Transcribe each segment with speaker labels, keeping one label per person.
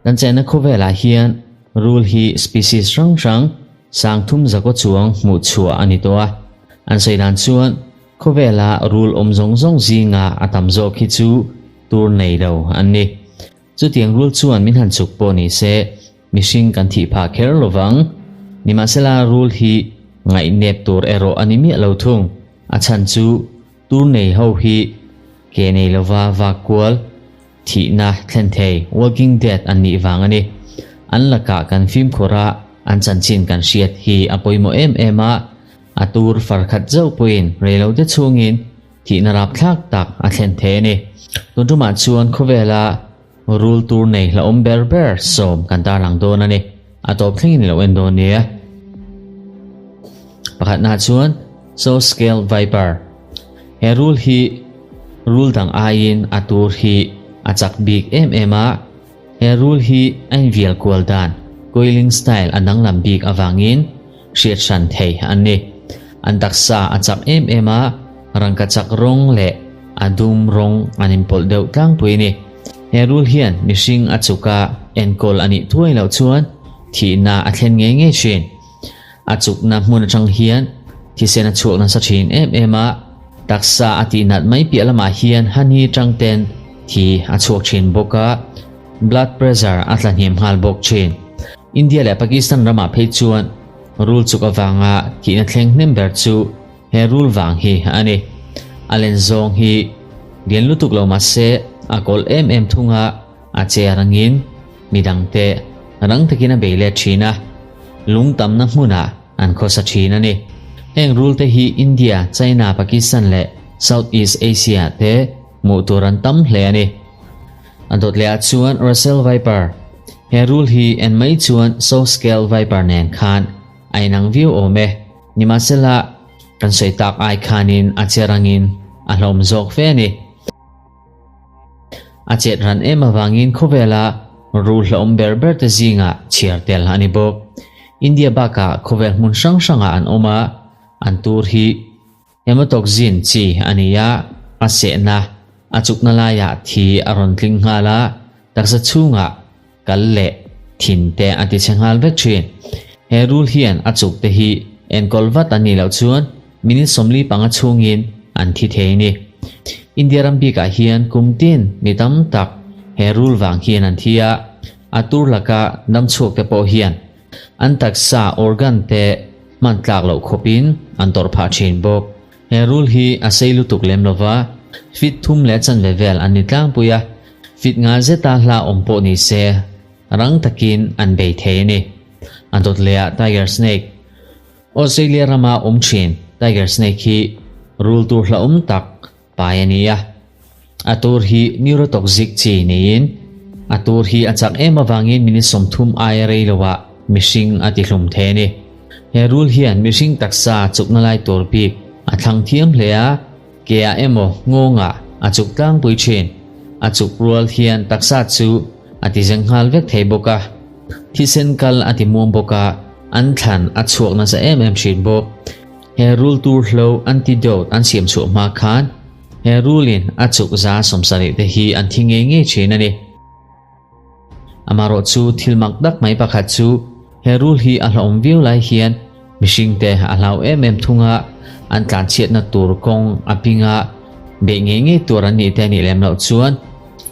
Speaker 1: Kan chenna khawvelah hian rul hi species hrang hrang sangthum zakaw chuang hmuh chhuah a ni tawh a. An sawi dan chuan khawvela rul awm zawng zawng zinga a tam zawk hi chu tur nei lo an ni. Chutiang rul chuan min han chuk pawh ni se mihring kan thih phah kher lo vang. Nimahsela rul hi ngaihnep tur erawh a ni miah lo thung. A chhan chu tur nei ho hi ke nei lova vak kual thihna thlen thei Walking Dead an nih vang a ni. An lakah kan fimkhur a, an chanchin kan hriat hi a pawimawh em em a, a tur far khat zauh pawhin reilote chhungin thihna rapthlak tak a thlen thei a ni. Tun tumah chuan khawvela rul tur nei hlauhawm ber ber sawm kan tarlang dawn a ni. A tawp thlengin i lo en dawn nia. Pakhatna chuan Saw Scale Viper. He rul hi rul dang aiin a tur hi a chak bik em em a. He rul hi a invial kual dan, coiling style, a danglam bik avangin hriat hran thei an ni. An taksa a chak em em a, rangka chak rawng leh a dum rawng an inpawlh deuh tlangpui a ni. He rul hian mihring a chuka enkawl a nih thuai loh chuan thihna a thlen ngei ngei thin. A chukna hmun atang hian thisen a chhuak nasa thin em em a, taksa a tihnat mai piah lamah hian honey tang ten thi a chhuak thin bawk a, blood pressure a tla hniam nghal bawk thin. India leh Pakistan ramah phei chuan rul chuk avanga thihna thleng hnem ber chu he rul vang hi a ni. A len zawng hi lian lutuk lo mahse a kawlh em em thung a, A che rangin midangte rang takin a bei let thin a, lung tamna hmunah an khawsa thin a ni. Heng rul te hi India, China, Pakistan leh South East Asia te hmuh tur an tam hle a ni. A dawt leh ah chuan Russell Viper, he rul hi en mai chuan Saw Scale Viper nen khan a inang viau awm e. Nimahsela, kan sawi tak ai khanin a che rangin a hlawm zawk fe a ni. A chet ran em avangin khawvela rul hlauhawm ber ber te zingah chhiar tel a ni bawk. India bakah khawvel hmun hrang hrangah an awm a, an tur hi hematoxin chi a ni a, a sehna, a chukna laiah thi a rawn tling nghal a, taksa chhungah kal leh thin te a ti chhe nghal vek thin. He rul hian a chuk te hi enkawl vat an nih loh chuan minute 45 chhungin an thi thei a ni. India ram bikah hian kum tin mi tam tak he rul vang hian an thi a, a tur laka dam chhuak te pawh hian an taksa organ te hman tlak loh khawpin an tawrh phah thin bawk. He rul hi a sei lutuk lem lova, feet thum leh chanve vel an ni tlangpui a, feet nga zeta hla awm pawh ni se rang takin an bei thei a ni. A dawt lehah tiger snake, Australia rama awm thin tiger snake hi rul tur hlauhawm tak pai a ni a. A tur hi neurotoxic chi niin a tur hi a chak em avangin minute 30 aia rei loah mihring a tihlum thei a ni. He rul hian mihring taksa chukna lai tur bik a thlang thiam hle a, ke ah emaw nghawngah a chuk tlangpui thin. A chuk rual hian taksa chu a ti zeng nghal vek thei bawk a, thisen kal a ti muang bawk a, an thlan a chhuak nasa em em thin bawk. He rul tur hlo antidote an siam chhuah hma khan He rulin a chuk za 70 te hi an thi ngei ngei thin a ni. Amarawh chu thil mak dak mai pakhat chu he rul hi a hlauhawm viau lai hian mihring te a hlau em em thung a, an tlanchhiatna tur kawng a ping a, beih ngei ngei tur an nih te a nih lem loh chuan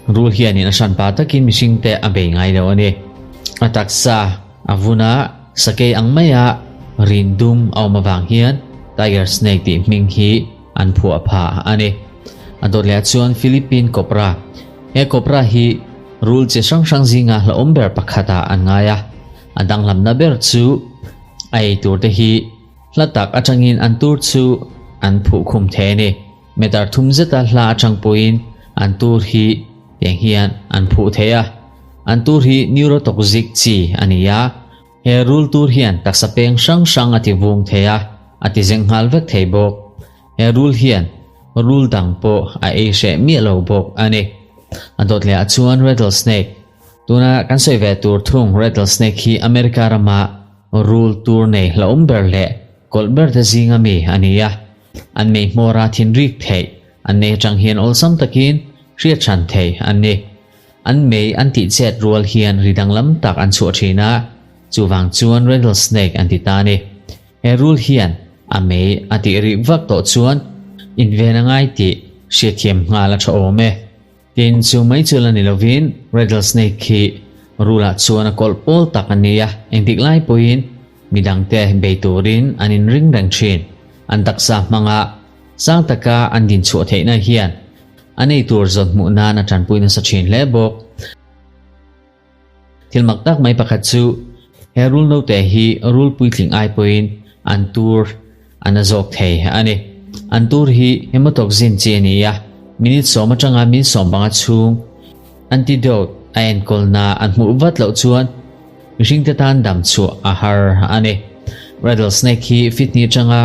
Speaker 1: rul hianin a hranpa takin mihring te a bei ngai lo a ni. A taksa a vun a, sakei ang maia rin dum a awm avang hian Tiger Snake tih hming hi an phuah phah a ni. A dawt leh ah chuan Philippine Cobra. He Cobra hi rul chi hrang hrang zinga hlauhawm ber pakhat ah an ngai a. A danglamna ber chu a ei tur te hi hla tak atangin an tur chu an phuh khum thei a ni. Meter thum zeta hla atang pawhin an tur hi tiang hian an phuh thei a. An tur hi neurotoxic chi a ni a. He rul tur hian taksa peng hrang hrang a ti vung thei a, a ti zeng nghal vek thei bawk. He rul hian rul dang pawh a ei hreh miah lo bawk a ni. A dawt leh ah chuan rattlesnake. Tuna kan sawi ve tur thung rattlesnake hi America rama rul tur nei hlauhawm ber leh kawlh ber te zinga mi a ni a. An mei hmawra thinrik theih an nei atang hian awlsam takin. hriat hran thei an ni. An mei an tih chet rual hian ri danglam tak an chhuah thin a, chuvang chuan rattlesnake an ti ta a ni. He rul hian a mei a tih rih vak tawh chuan inven a ngai tih hriatthiam nghal a tha awm e. Tin, chu mai chu la ni lovin rattlesnake khi rulah chuan a kawlh pawl tak a ni a, engtik lai pawhin midangte bei turin an inring reng thin. An taksa hmanga sang taka an dinchhuah theihna hian a nei tur zawn hmuh nan a tanpui nasa thin hle bawk. Thil mak tak mai pakhat chu he rul note hi rul puitling ai pawhin an tur a na zawk thei a ni. An tur hi hemotoxin chi a ni a, minute sawm atanga min sawm panga chhung antidote a enkawlna an hmuh vat loh chuan mihringte tan dam chhuah a har a ni. Rattlesnake hi fit hnih atanga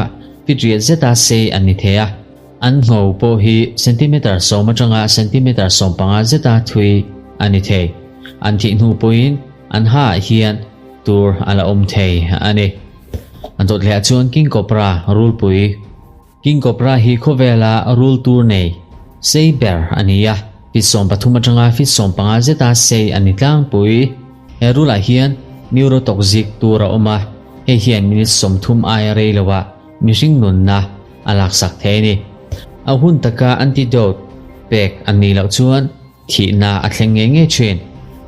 Speaker 1: fit riat zeta sei an ni thei a. An ngho pawh hi centimeter sawm atanga centimeter 15 zeta thui a ni thei. An thih hnu pawhin an ha ah hian tur a la awm thei a ni. A dawt leh ah chuan King Cobra rulpui. King Cobra hi khawvela rul tur nei sei ber a ni a, feet 13 atanga feet 15 zeta sei a ni tlangpui. He rulah hian neurotoxic tur a awm a, hei hian minute 30 aia rei loah Mihring nunna a laksak thei a ni. A hun taka antidote pek an nih loh chuan thihna a thleng ngei ngei thin.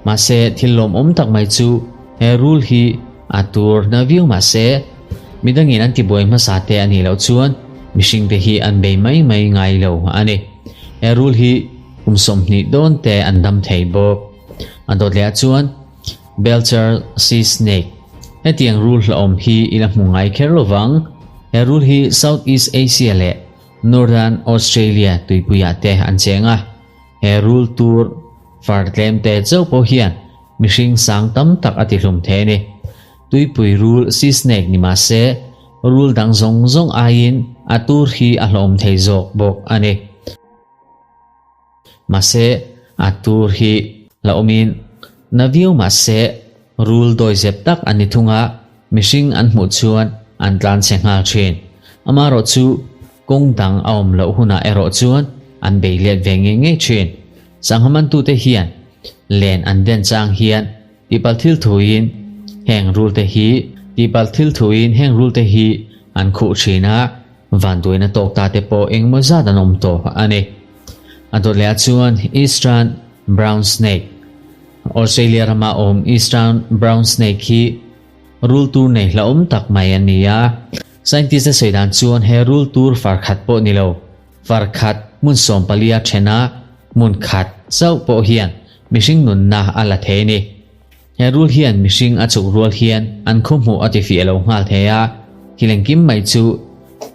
Speaker 1: Mahse, thil lawmawm tak mai chu he rul hi a tur na viau mahse, midangin an tibuai hmasa te a nih loh chuan mihringte hi an bei mai mai ngai lo a ni. He rul hi kum 20 dawn te an dam thei bawk. A dawt leh ah chuan Belcher Sea Snake, Hetiang rul hlauhawm hi i la hmu ngai kher lo vang. He rul hi South East Asia leh Northern Australia tuipuiah te an cheng a. He rul tur far tlem te chauh pawh hian mihring sang tam tak a tihlum thei a ni. Tuipui rul sea snake ni mah se, rul dang zawng zawng aiin a tur hi a hlauhawm thei zawk bawk a ni. Mahse, a tur hi la awmin na viau mahse rul dawi zep tak an ni thung a, mihring an hmuh chuan an tlan chhe nghal thin. Amaherawh chu kawng dang a awm loh hunah erawh chuan an bei let ve ngei ngei thin. Sangha mantute hian len an den chang hian tihpalh thil thuin heng rulte hi tihpalh thil thuin heng rulte hi an khuh thin a, Vanduaina tawk ta te pawh engmaw zat an awm tawh a ni. A dawt leh ah chuan Eastern Brown Snake, Australia rama awm Eastern Brown Snake hi rul tur nei hlauhawm tak mai a ni a. Scientist te sawi dan chuan he rul tur far khat pawh ni lo, far khat hmun 14 a then a, hmun khat chauh pawh hian mihring nunna a la thei a ni. He rul hian mihring a chuk rual hian an khaw hmuh a tifiah lo nghal thei a, thil engkim mai chu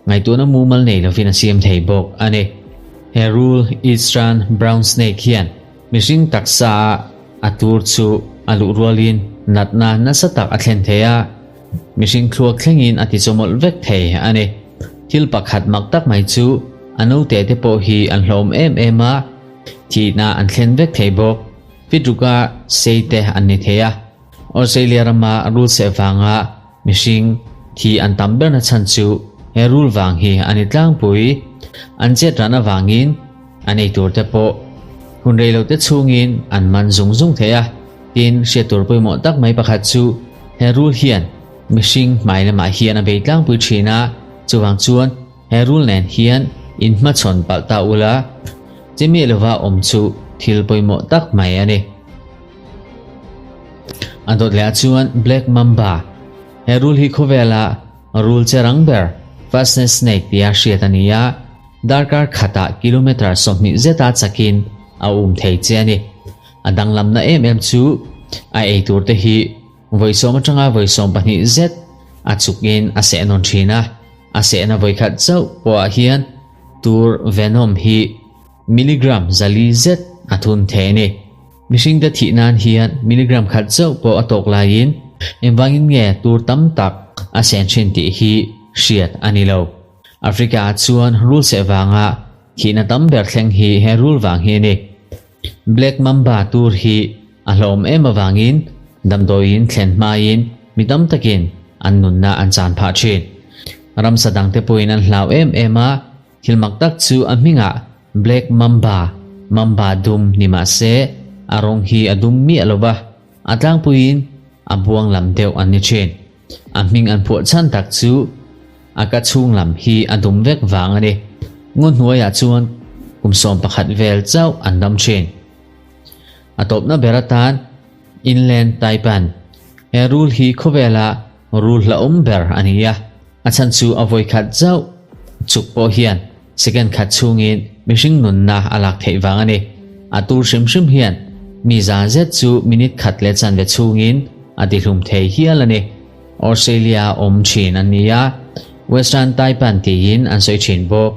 Speaker 1: ngaihtuahna mumal nei lovin a siam thei bawk a ni. He rul Eastern Brown Snake hian mihring taksa a a tur chu a luh rualin natna nasa tak a thlen thei a, mihring thluak thlengin a tichawmawlh vek thei a ni. Thil pakhat mak tak mai chu a naute te pawh hi an hlawm em em a, thihna an thlen vek thei bawk. Fitruka sei te an ni thei a, Australia rama rul seh vanga mihring thi an tam berna chhan chu he rul vang hi a ni tlangpui. An chet ran avangin an ei tur te pawh hun rei lo te chhungin an man zung zung thei a, tin hriat tur pawimawh tak mai pakhat chu he rul hian mihring hmai lamah hian a bei tlangpui thin a, chuvang chuan He rul nen hian in hmachhawn palh ta ula, chimi lova awm chu thil pawimawh tak mai a ni. A dawt leh ah chuan Black Mamba, he rul hi khawvela rul che rang ber fastest snake tia hriat a ni a, darkar khatah kilometre 20 zeta chakin a um thei che a ni. A danglamna em em chu a ei tur te hi vawi sawm atanga vawi 12 zet a chukin a seh nawn thin a. A sehna vawikhat chauh pawhah hian tur venom hi milligram 400 zet a thun thei a ni. Mihringte thih nan hian milligram khat chauh pawh a tawk laiin engvangin nge tur tam tak a seh thin tih hi hriat a ni lo. Africa ah chuan rul seh vanga thihna tam ber thleng hi he rul vang hi a ni. Black Mamba tur hi a hlawm em avangin damdawiin thlen hmain mi tam takin an nunna an chan phah thin. Ramsa dangte pawhin an hlau em em a, thil mak tak chu a hmingah Black Mamba Mamba dum ni mah se a rawng hi a dum miah lo va, a tlangpuiin a buang lam deuh an ni thin. A hming an phuah chhan tak chu a ka chhung lam hi a dum vek vang a ni. Ngaw hnuaiah chuan kum 11 vel chauh an dam thin. A tawpna ber atan Inland Taipan. He rul hi khawvela rul hlauhawm ber a ni a, a chhan chu a vawi khat zauh chuk pawh hian second khat chhungin mihring nunna a lak theih vang a ni. A tur hrim hrim hian mi za zet chu minute khat leh chanve chhungin a tihlum thei hial a ni. Australia awm thin an ni a, Western Taipan tiin an sawi thin bawk.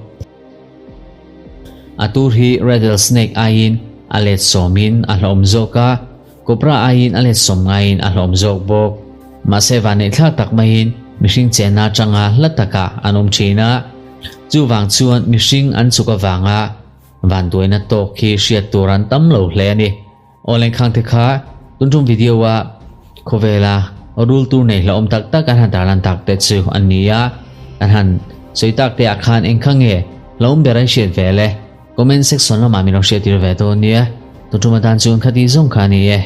Speaker 1: A tur hi rattlesnake aiin a let sawmin a hlawm zawk a, cobra aiin a let sawm ngaiin a hlawm zawk bawk. Mahse vanneihthlak tak maiin mihring chenna atanga hla takah an awm thin a, chuvang chuan mihring an chuk avanga vanduaina tawk hi hriat tur an tam lo hle a ni. Awleng khang te kha tun tum video a khawvela rul tur nei hlauhawm tak tak an han tarlan tak te chu an ni a, an han sawi tak te ah khan eng kha nge hlauhawm ber an hriat ve le? Comment section lamah min lo hriat tir ve dawn nia. Tun tum atan chuan khati zawng kha a ni e.